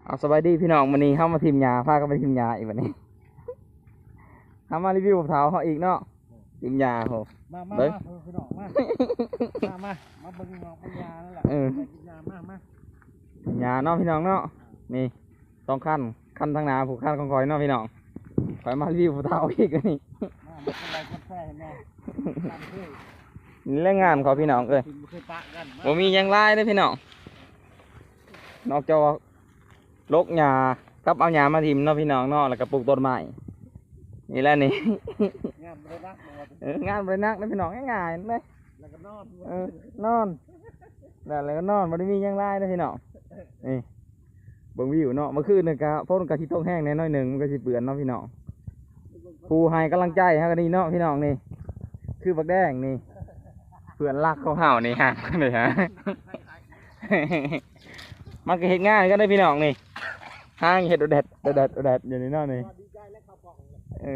ເອົາ ສະບາຍດີພີ່ນ້ອງ ມື້ນີ້ເຮົາມາຖິ້ມຫຍ້າ ພາກັນໄປຖິ້ມຫຍ້າອີກບັດນີ້ ເຮົາມາຣີວິວເຖົ້າເຮົາອີກເນາະ ຖິ້ມຫຍ້າໂຫ ມາ ມາ ເບິ່ງ ມາ ເອີ ພີ່ນ້ອງ ມາ ມາ ມາ ມາເບິ່ງເງາະເບິ່ງຫຍ້ານັ້ນແຫຼະ ເອີ ໄປກິນຫຍ້າ ມາ ມາ ຫຍ້າເນາະພີ່ນ້ອງເນາະ ນີ້ສອງຄັນ ຄັນທາງໜ້າຜູ້ ຄັນຂອງຂ້ອຍເນາະພີ່ນ້ອງ ຂ້ອຍມາຣີວິວເຖົ້າອີກອັນນີ້ ມາ ມາກົດໄລກົດແຊໃຫ້ແດ່ ຕາມເຄີຍ ນີ້ແຫຼະງານຂອງພີ່ນ້ອງເອີຍ ບໍ່ເຄີຍປະກັນ ມາ ບໍ່ມີຫຍັງຫຼາຍເດ້ພີ່ນ້ອງ ນອກຈາກວ່າ ລົກຫຍ້າກັບເອົາຫຍ້າມາຖິ້ມເນາະພີ່ນ້ອງເນາະ ແລ້ວກໍປູກຕົ້ນໄມ້ ນີ້ແຫຼະນີ້ ງານບໍ່ໄດ້ໜັກ ເອີ ງານບໍ່ໄດ້ໜັກເດ້ພີ່ນ້ອງ ງ່າຍໆເດ້ ແລ້ວກໍນອນ ເອີ ນອນ ແລ້ວ ແລ້ວກໍນອນ ບໍ່ໄດ້ມີຫຍັງຫຼາຍເດ້ພີ່ນ້ອງ ນີ້ ເບິ່ງວິວເນາະ ເມື່ອຄືນນີ້ກໍຝົນກໍຊິຕົກແຮງແດ່ໜ້ອຍໜຶ່ງ ມັນກໍຊິເປື້ອນເນາະພີ່ນ້ອງ ຜູ້ໃຫ້ກຳລັງໃຈເຮົາກໍນີ້ເນາະພີ່ນ້ອງນີ້ ຄືບັກແດງນີ້ ເພື່ອນຮັກຂອງເຮົານີ້ ຫາ ນີ້ຫາ ມັນກໍເຮັດງານຄືກັນເດ້ພີ່ນ້ອງນີ້ ຫາເຮັດໂດແດດ ໂດແດດ ໂດແດດຢູ່ນີ້ເນາະນີ້ ເອີ.